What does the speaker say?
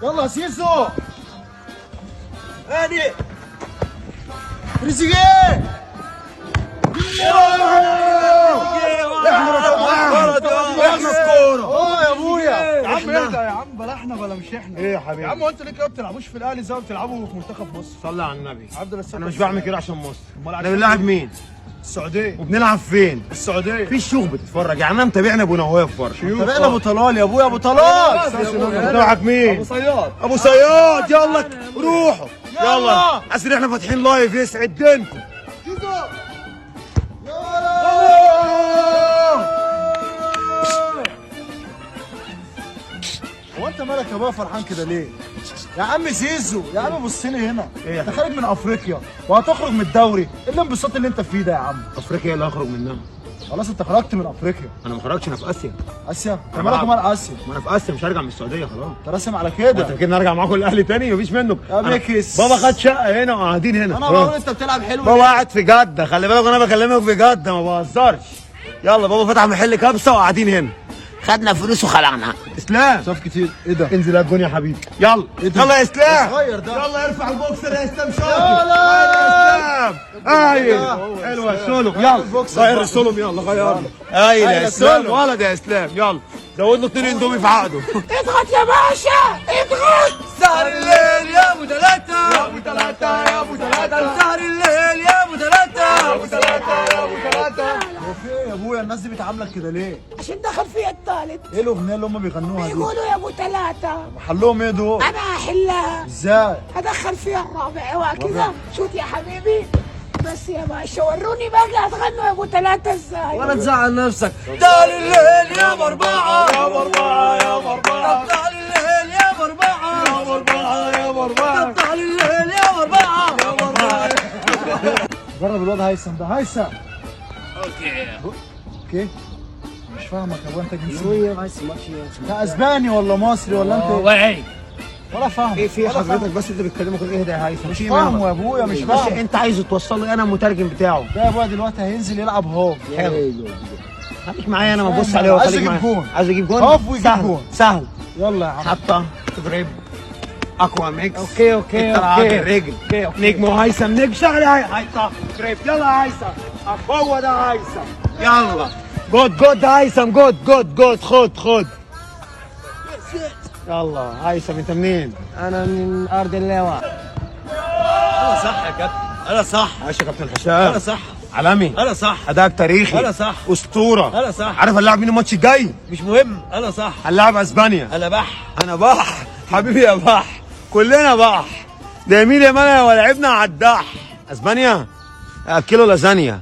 يلا سيسو، ادي تريزيجيه. احنا الكوره. اه يا ابويا، يا عم اهدى يا عم، بلا احنا بلا مش احنا. ايه يا حبيبي؟ يا عم، هو انتوا ليه كده ما بتلعبوش في الاهلي زي ما بتلعبوا في منتخب مصر؟ صلي على النبي. عبد الرسول. انا مش بعمل كده عشان مصر. امال احنا عشان بنلعب مين؟ السعوديه. وبنلعب فين؟ السعوديه. في شيوخ بتتفرج، يعني انا متابعنا ابو نواف بره. تابعنا ابو طلال يا ابويا، ابو طلال. متابعك مين؟ ابو صياد. ابو صياد. يلا روحوا. يلا. يلا، حاسس ان احنا فاتحين live. يسعد دينكم. سيسو. هو انت مالك يا ابويا فرحان كده ليه؟ يا عم زيزو، يا عم بص لي هنا. ايه يا انت خارج من افريقيا وهتخرج من الدوري، ايه الانبساط اللي انت فيه ده يا عم؟ افريقيا اللي هخرج منها؟ خلاص انت خرجت من افريقيا. انا ما خرجتش، انا في اسيا. اسيا؟ انت مالك ومال اسيا؟ ما انا في اسيا، مش هرجع من السعودية خلاص. انت راسم على انت كده. فاكرني ارجع معاكم الاهلي تاني؟ مفيش منه. يا بيكس. بابا خد شقه هنا وقاعدين هنا. انا بقول انت بتلعب حلو. بابا قاعد في جده، خلي بالك انا بكلمك في جده ما بهزرش. يلا، بابا فتح محل كبسة وقاعدين هنا. خدنا فلوس وخلعنا. اسلام. شاف كتير، ايه ده؟ انزل هات جون يا حبيبي، يلا. إيه ده؟ يلا يا اسلام. ده صغير ده. يلا ارفع البوكسر يا اسلام شاطر. يلا. يا اسلام، ايوه، حلوة السولو. يلا البوكسر غير بقى. السولو، يلا غير. ايوه يا اسلام، ولد يا اسلام، يلا زود له 2 اندومي في عقده. اضغط يا باشا، اضغط. سهر الليل يا ابو ثلاثة، يا ابو ثلاثة، يا ابو ثلاثة. سهر الليل يا ابو ثلاثة، يا ابو ثلاثة، يا ابو ثلاثة. هو في ايه يا ابويا؟ الناس دي بتعاملك كده ليه؟ عشان دخل فيها الثالث. ايه الاغنية اللي هم بيغنوها دي؟ بيقولوا يا ابو ثلاثة. حلهم ايه دول؟ انا هحلها. ازاي؟ هدخل فيها الرابع، اوعى كده، شوت يا حبيبي. بس يا باشا وروني بقى هتغنوا يا ابو ثلاثة ازاي. ولا تزعل نفسك. تعال الليل يا ابو اربعة، يا ابو اربعة، يا ابو اربعة. تعال الليل يا ابو اربعة، يا ابو اربعة، يا ابو اربعة. تعال الليل يا ابو اربعة، يا ابو اربعة. جرب الواد هيثم ده، هيثم. okay okay، مش فاهمك يا ابويا، انت جنسية انت اسباني ولا مصري ولا انت إيه؟ ولا فاهم. ايه في ولا حضرتك؟ بس انت بتكلمه كده، اهدى يا هيثم. مش فاهمه يا ابويا، مش بس فاهم. انت عايزه توصل له، انا المترجم بتاعه. ده يا ابويا دلوقتي هينزل يلعب half. حلو، خليك معايا، انا ببص عليه. عايز خليك يجيب معايا. جون. عايز اجيب جون. half ويجيب سهل. جون. سهل. يلا يا عم. حطه تضرب اقوى mix. okay okay. الطلعة okay. بالرجل. okay okay. نجم وهيثم نجم، شغل يا هيثم تريب. يلا يا هيثم، هو ده هيثم. يلا good good هيثم، good good good، خد خد. يلا هيثم، انت منين؟ انا من ارض اللواء. انا صح يا كابتن، انا صح. ماشي يا كابتن حسام. انا صح. عالمي. انا صح. اداءك تاريخي. أنا صح. اسطوره. أنا صح. عارف هنلعب مين الماتش الجاي؟ مش مهم، انا صح. هنلعب اسبانيا. انا بح. انا بح حبيبي يا بح، كلنا بح. ده يمين يا مالا ولعبنا على الدح. اسبانيا اكلوا لازانيا.